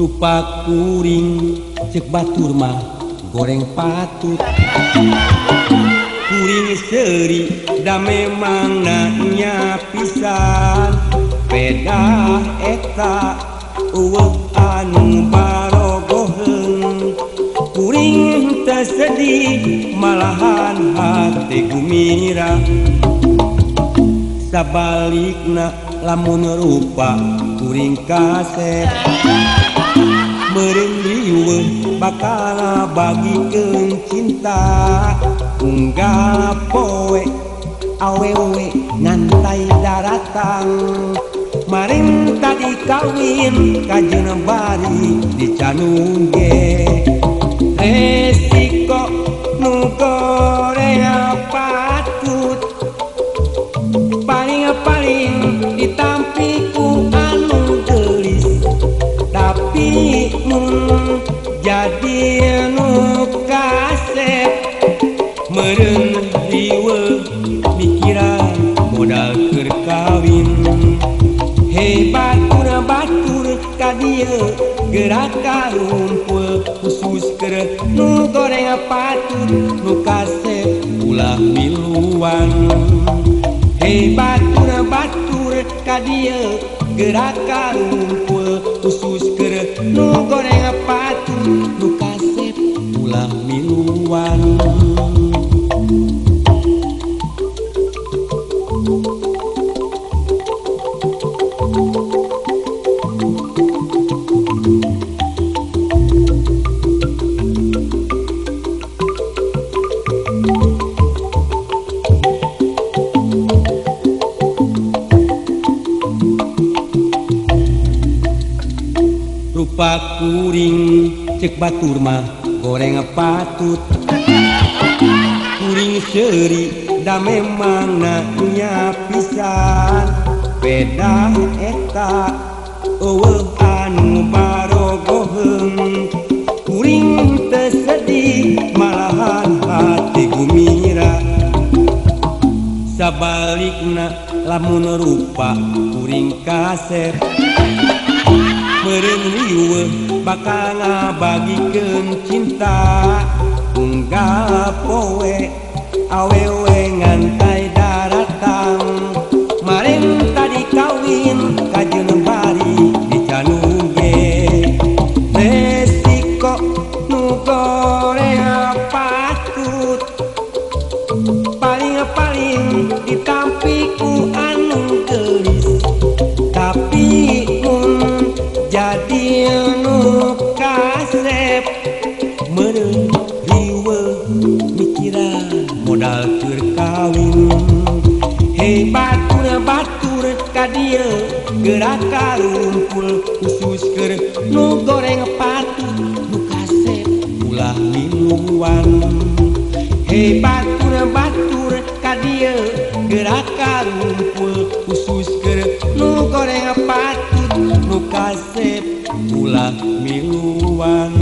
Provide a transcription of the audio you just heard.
Rupa kuring cek batur mah goreng patut. Kuring seuri da memang nanya pisan. Pedah eta eueuh anu barogoheun. Kuring teu sedih malahan hate gumira. Sabalikna lamun rupa kuring kasep. Meureun riweuh bakal bagikeun cinta. Unggal poe awewe ngantai daratang. Maring tadi kawin kajeun bari dicanungge. Resiko nu goreng patut paling-paling ditampi ku anu geulis. Tapi mun jadi nu kasep meureun riweuh mikiran modal keur kawin. Hei batur batur ka dieu gerak karumpul khusus keur nu goreng patut nu kasep ulah miluan. Hei batur batur ka dieu gerak karumpul khusus keur nu goreng patut nu kasep ulah miluan. Rupa kuring cek batur mah goreng patut. Kuring seuri da memang nanya pisan. Pedah eta eueuh anu barogoheun. Kuring teu sedih malahan hati gumira. Sabalikna lamun rupa kuring kasep. Meureun riweuh bakal ngabagikeun cinta. Unggal poe awewe ngantai daratang. Maring tadi kawin kajeun bari dicanungge. Resiko nu goreng patut paling-paling ditampi ku anu geulis. Tapi mun jadi nu kasep meureun riweuh mikiran modal keur kawin. Hei batur batur ka dieu gerak karumpul khusus keur nu goreng patut nu kasep ulah miluan. Hei batur batur ka dieu gerak karumpul khusus keur nu goreng patut nu kasep ulah miluan.